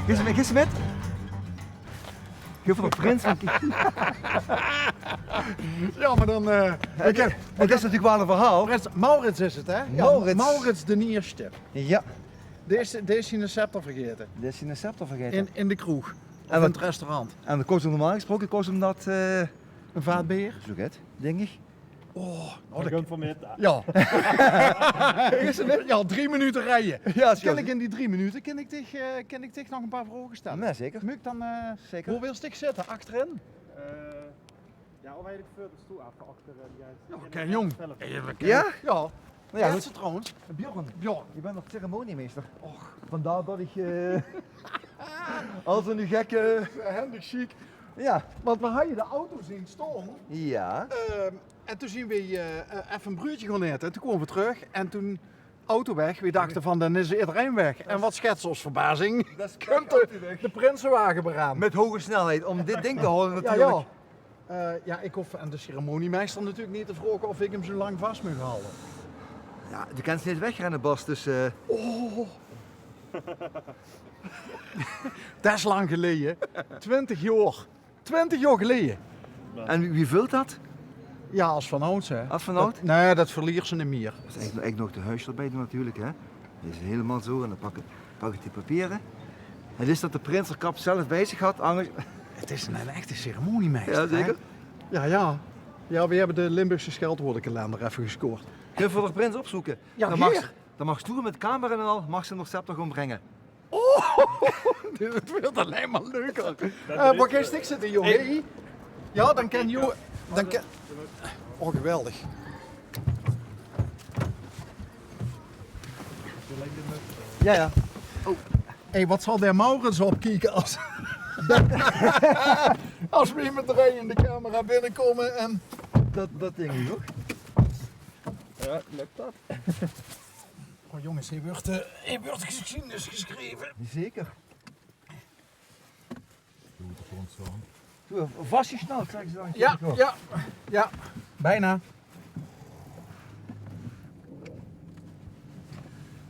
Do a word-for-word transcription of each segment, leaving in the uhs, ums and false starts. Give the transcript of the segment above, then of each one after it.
Geis se mit? Geis se mit? Geis se mit? Geis se mit? Jao, mer dan, eh, 't is natuurlik waal ein verhaol. Prins Maurits is 't, hè? Jao, Maurits. Maurits d'n Ierste. Jao. Dae is, dae is ziene scepter vergaete. Dae is ziene scepter vergaete. In, in de kroeg. Of in 't restaurant. En dat kós 'm normaal gesproke, kós 'm dat, eh, ein vaat beer. Zoe get, dink ich. Oh, noe, dat kump veur mich. Jao. Is 't, jao, drie minute rieje. Jao, is good. Kin ich in die drie minute, kin ich dich, eh, kin ich dich nog ein paar vraoge stelle? Nae, zeker. Mót ich dan, eh, zeker. Wo wils dich zitte? Achterin? Eh, jao, of eigelik veur de stoel aaf, achterin. Jao, oké, jóng. Jao? Noe jao, trouwens. Bjorn. Bjorn. Ich bön nog ceremoniemeister. Och. Vandaar dat ich, eh, al zoe'n gekke... Hendig sjiek. Jao. Want veer hadde de auto zeen staon. Jao. Ehm, En toen zeen weej, eh, eh, effe ein bruudje gaon aete. En toen kome weej trök en toen auto weg. Weej dachte van, dan is ederein weg. En wat schets ós verbazing? Kump de, de prinsewage weer aan. Mit hoge snelheid, óm dit dink te haole natuurlik. Jao, jao. Eh, jao, ich hoof aan de ceremoniemeister natuurlik neet te vraoge of ich 'm zoe lang vas maag halde. Jao, de kins neet wegrenne, Bas, dus, eh. Oh. Det is lang geleje. Twintig jaor. Twintig jaor geleje. En wie, wie veult det? Jao, es vanouds, hè. Es vanouds? Det, nae, det verliers se neet mieër. Det is eigelik, eigelik nog de huis d'rbie doon natuurlik, hè. Dit is hielemaol zoe. En dan pak ich, pak ich die papiere. Het is det de prins de kap zelf bie zich had, angers... Het is ein, ein echte ceremoniemeister, hè? Jao, zeker. Jao, jao. Jao, weej höbbe de Limburgse scheldwoordekalender effe gescoord. Kins se veur de prins opzoeke? Jao, dan maag, dan maags doe mit camera en al, maags se 'm nog scepter gaon bringe. Oh, dit weurt allein mer leuker. Eh, wo geis dich zitte, jóng? Jao, dan kin Jo, dan kin... Oh, geweldig. Jao, jao. Oh. Hé, wat zal dae Maurits opkieke es, es weej mit de rieje in de camera binnekómme en... Det, det dink ich ouch. Jao, lök det? Oh, jónges, hie weurt, eh, hie weurt gesjiedenis gesjreve. Zeker. Doe, vasgesjnald, zègke ze dan. Jao, jao, jao, bijna.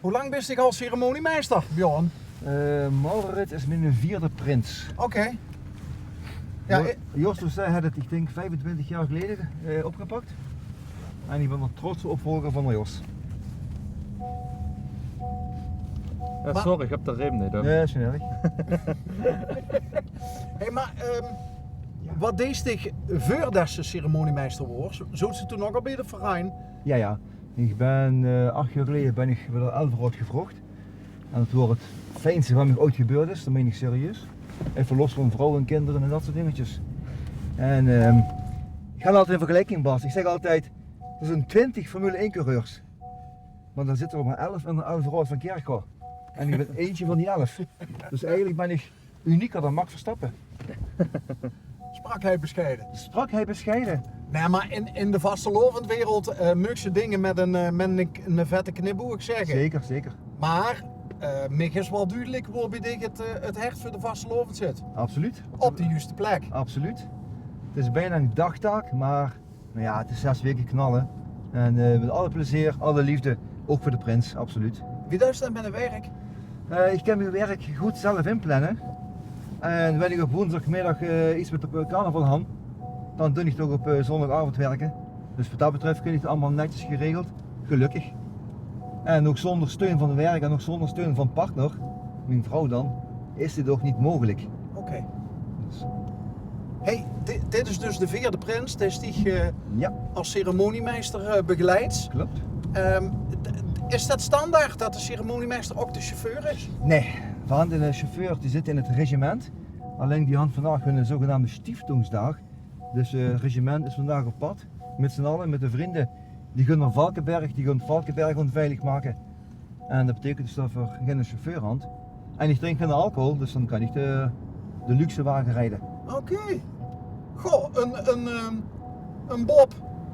Wie lang bis dich al ceremoniemeister, Bjorn? Eh, Maurits is miene veerde prins. Oké. Jao, Jo-, Jos Doucet haet 't, ich dink, viefentwintig jaor geleje, eh, opgepak. En ich bön de trotse opvolger van Jos. Jao, sorry, ich höb de reem neet, hè. Nae, is neet erg. Hé, mer, ehm, wat deis dich veurdet se ceremoniemeister woors? Zoot se toen ouch al bie de verein? Jao, jao. Ich bön, eh, ach jaor geleje bön ich bie de Elverhood gevraog. En det waor 't fijnste wat mich oeats gebeurd is, det mein ich serieus. Effe los van vrouw en kinder en det soort dingetjes. En, ehm, ich gaon altied in vergeliejing, Bas. Ich zègk altied, d'r zeen twintig Formule ein coureurs. Mer d'r zitte d'r mer elf in de Elverhood van Kirchroa. En ich bön eintje van die elf. Dus eigelik bön ich unieker dan Max Verstappen. Sprak hij bescheiden. Sprak hij bescheiden. Nae, mer in, in de vastelaovendwereld, eh, meugs se dinger mit ein, eh, mit ein, ein vette knipoog zègke. Zeker, zeker. Mer, eh, mich is waal dudelik wo bie dich 't, eh, 't hert veur de vastelaovend zit. Absoluut. Op de juuste plek. Absoluut. 't Is bijna ein dagtaak, mer Mer jao, 't is zès waeke knalle. En, eh, mit alle plezeer, alle leefde, ouch veur de prins, absoluut. Wie deis se det mit 't werk? Eh, ich kin mien werk good zelf inplanne. En wen ich op woensdagmiddag, eh, get mit de carnaval han, dan doon ich toch op, eh, zóndagaovend werke. Dus wat det betröf krijg ich 't allemaol netjes geregeld. Gelökkig. En ouch zónger steun van 't werk en ouch zónger steun van partner, mien vrouw dan, is dit ouch neet meugelik. Oké. Dus. Hey, di-, dit is dus de veerde prins, dae dich, eh, jao, es ceremoniemeister, eh, begeleids. Klop. Ehm, d-, is det standaard det de ceremoniemeister ouch de chauffeur is? Nae, want de chauffeur die zit in 't regiment. Allein die han vandaag hun zogenaamde stiftungsdaag. Dus, eh, 't regiment is vandaag op pad. Mit zien alle, mit de vrunj. Die gaon nao Valkeberg, die gaon Valkeberg onveilig make. En det beteikent dus det veer geine chauffeur han. En ich drink geine alcohol, dus dan kan ich de, de luxe wage rieje. Oké. Goh, ein, ein, ehm, ein Bob.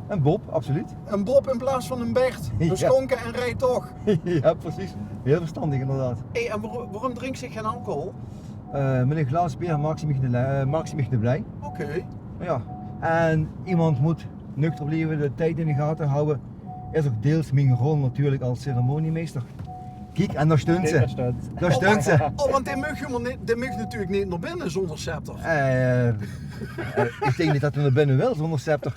Ein Bob, absoluut. Ein Bob in plaats van ein Bert. Jao. Beschonken en rijdt toch. Jao, precies. Hiel verstandig, inderdaad. Hey, en waorum, waorum drinks se geine alcohol? Eh, mit ein glaas beer maaks se mich neet le-, eh, maaks se mich neet blij. Oké. Jao. En emes mót nuchter blieve, de tied in de gate haje. Is ouch deels mien rol natuurlik es ceremoniemeister. Kiek, en dao stunt ze. Dao stunt ze. Oh, want dae maag hielemaol neet, dae maag natuurlik neet nao binne zónger scepter. Eh, eh, ich dink neet det 'r nao binne wil zónger scepter.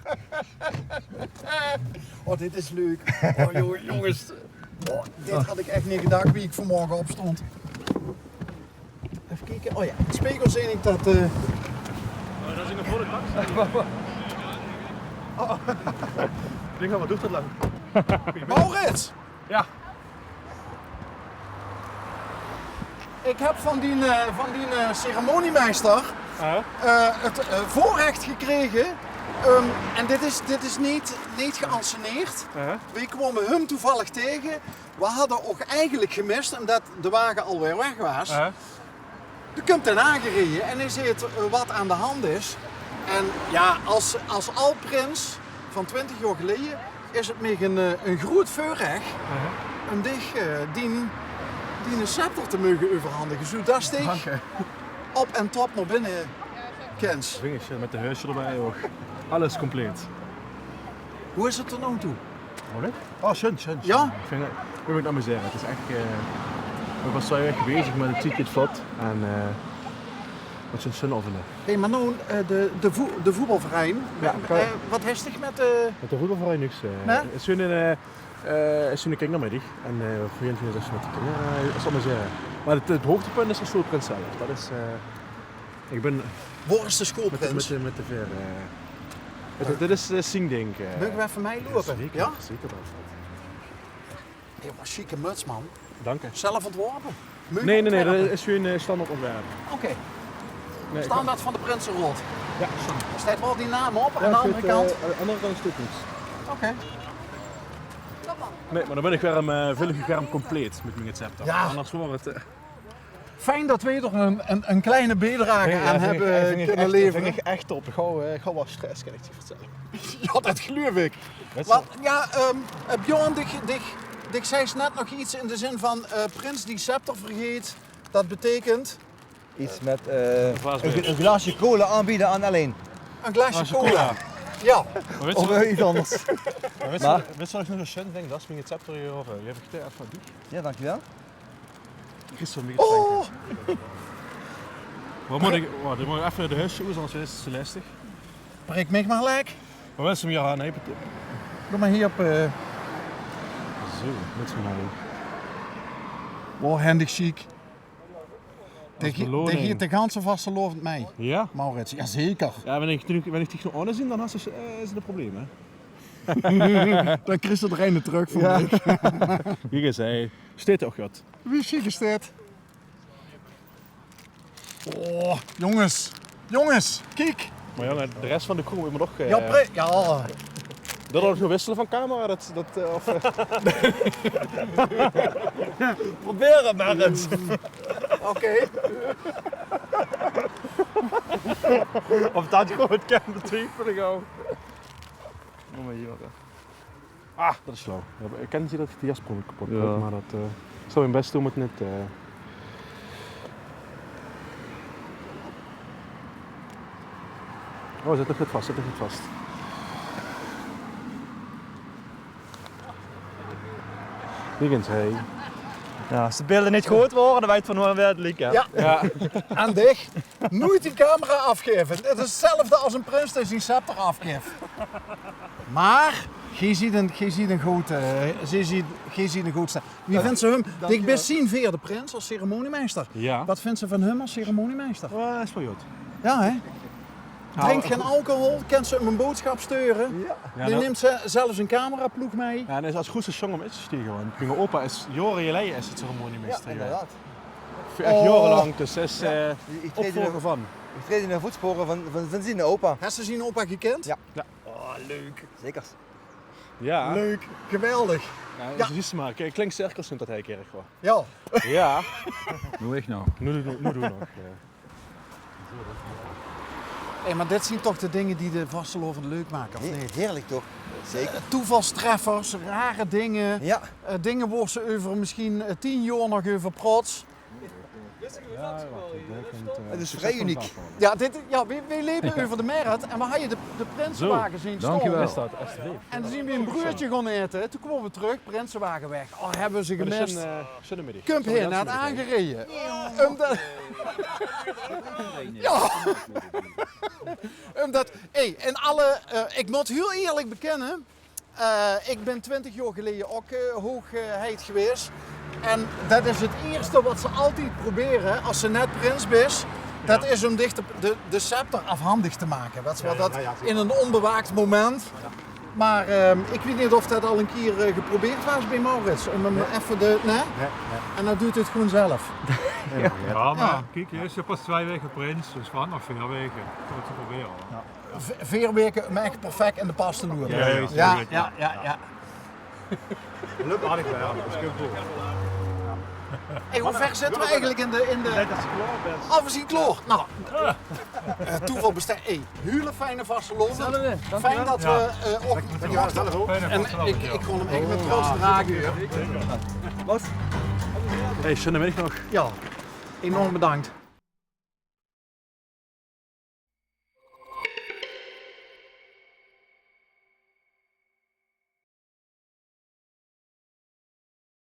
Oh, dit is leuk. Oh, jo-, jónges. Oh, dit had ich ech neet gedach wie ich vanmorge opstóng. Effe kieke. Oh ja, in de spegel zeen ich det, eh, Oh, det is ein volle tax. Oh. Ich dink, waat doet det lang? Maurits! Ja. Ich höb van dien, eh, van dien, eh, ceremoniemeister, eh, het, eh, veurrech gekrege. Ehm, en dit is, dit is neet, neet geanceneerd. Weej kwome häöm toevallig taege. Weej hadde ouch eigelik gemis, ómdet de wage alweer weg waas. Dae kump dan aangereje en hae zeet, eh, waat aan de hand is. En ja, es, es aad-prins van twintig jaor geleje is het mich ein, eh, ein groeët veurrech óm dich, eh, dien, dien scepter te moge euverhandige, zoedet dich op en top nao binne kins. Vingers, eh, mit de huursje d'rbie ouch. Alles compleet. Wie is het tot noe toe? Oh, leuk. Oh, sjoen, sjoen, sjoen. Ja? Ich vinj het, ich mót mich amusere. Het is ech, eh, ich waas zo erg bezig, mer de tied geit vlot. En, eh, waat sjoen, sjoen aovende. Hey, mer noe, eh, de, de voe-, de voetbalverein. Ja, eh, waat haes dich mit, eh, mit de voetbalverein niks, eh. Nae? Het is ein, eh, eh, het is ein kindermiddig. En, eh, veer gaon dus mit de kinder, eh, zal ich mer zègke. Mer het, het hoogtepunt is de schoolprins zelf. Det is, eh, Ich bin Waor is de schoolprins? Mit de, mit de, mit de veer, eh. Dit, dit is, eh, zien dink, eh. Meuge weej effe mitloupe? Ja, zeker. Ja? Zeker det. Hey, waat ein sjieke muts, man. Dank dich. Zelf óntworpe? Nae, nae, nae, det is gewoon, eh, standaard óntwerp. Oké. Nae, standaard van de Prinseraod? Ja, standaard. Dao steit waal dien naam op, aan de anger kantj? Ja, aan de anger kantj steit niks. Oké. Nae, mer dan bin ich weer, eh, väöl, weer compleet mit mien scepter. Ja. Anders waor het, eh, Fijn det weej d'r ein, ein, ein klein biedrage aan höbbe kinne levere. Ving ich ech top. Ich haw, eh, ich haw waal stress, kan ich dich vertèlle. Ja, det geluif ich. Waat, ja, ehm, eh, Bjorn, dich, dich, dich zags net nog get in de zin van, eh, prins dae scepter vergeet. Det beteikent? Get mit, eh, ein, ein glaasje cola aanbeje aan allein. Ein glaasje cola. Ja. Of get anders. Mer wèts se, wèts se waat ich nog zo sjoen vinj? Det is mien scepter hie euver. Gaef ich dich effe aan dich. Ja, dankjewel. Kriss se mich te drinke. Waat mót ich, waat, dan mót ich effe de huursje oes, anders is het zo lastig. Prik mich mer lek. Mer wèts se 'm hie aan, hè, Pieter? Doot mer hie op, eh. Zo, mit zo'n naam. Waor hendig sjiek. Dae geit de ganse vastelaovend mei. Ja? Maurits, ja zeker. Ja, wen ich, wen ich dich nog aon zeen, dan has se, eh, is het ein probleem, hè? Dan kriss se d'r eine trök van mich. Kiek ins, hè. Steit ouch good. Wie sjiek is dit? Oh, jónges. Jónges, kiek. Mer jóng, de res van de crew mót nog, eh, ja, pre-, ja. Det weej nog wissele van camera, det, det, eh, of, eh. Probeer het mer ins. Oké. Of det good kan, det twiefel ich ouch. Oh, mer jao. Ah, det is slauw. Ja, ich kin zeen det ich de jasprong kepot maak, mer det, eh, ich zal mien bès doon óm het neet, eh. Oh, zit nog get vas, zit nog get vas. Kiek ins, hè. Ja, es de beelde neet good waore, dan wèt ich van waor 't ligk, hè. Ja. Ja. Aan dich. Noeit die camera aafgaeve. Het is hetzelfde es ein prins dae zien scepter aafgaef. Mer geej zeet ein, geej zeet ein good, eh, geej zeet, geej zeet ein good scepter. Wie vinjs se häöm? Dich bis zien veerde prins es ceremoniemeister. Ja. Waat vinjs se van häöm es ceremoniemeister? Ja, is waal good. Ja, hè? Drink gein alcohol, kins se häöm ein boodsjap sture. Ja. Dae numt zelfs ein cameraploeg mei. Ja, en is es groeëtste sjong óm in te stiege, want mien opa is, jaore geleje is het ceremoniemeister. Ja, inderdaad. Veur ech jaorelang, dus is, eh, opvolger van. Ich treed in de voetspore van, van, van zien opa. Hes se zien opa gekind? Ja. Ja. Oh, leuk. Zeker. Ja. Leuk, geweldig. Ja, ja. Zuus se mer, Kling Circus numt det hie Kirchroa. Ja. Ja. Noe ich nog. Noe, noe, noe doe nog, ja. Hey, mer dit zeen toch de dinger die de vastelaovend leuk make, of neet? Heerlik toch? Zeker. Eh, toevalstreffers, rare dinger. Ja. Eh, dinger waor se euver misschien, eh, tien jaor nog euver prots. Het is vrij uniek. Ja, dit, ja, we, we lepe euver de Merret en we hadde de, de prinsewage zien staon. En toen zien we ein bruuertje gaon aete. Toen kwome we trök, prinsewage weg. Oh, hebbe we ze gemist. Kump heer net aangereje. Umtot, ja. Umtot, hey, in alle, eh, ik mót hiel eerlik bekenne, eh, ik bin twintig jaor geleje ok, eh, hoogheid gewaes. En det is het ierste wat ze altied probere as ze net prins bis. Det is um dich de, de, de scepter afhandig te make. Wets se waal, det in ein onbewaakt moment. Maar, ehm, ik weit neet of det al ein kier, eh, geprobeerd waas bie Maurits. Um 'm effe de, nae? En dan duut het gewoen zelf. Ja, maar kijk, hij is pas twee weken prins, dus we hadden nog vier weken om het te proberen, hoor. V-, veer waeke um ech perfek in de pas te loere. Ja, ja, ja, ja. Lök aardig waal, det is good. Hey, wie wied zitte we eigelik in de, in de... Oh, we zien klaor. Nou, eh, toeval besteit. Hey, hiel fijne vastelaovend. Fijn det we, eh, ok... En ik, ik gaon 'm ech mit trots drage, huur. Hey, sjunne middig nog. Ja, enorm bedankt.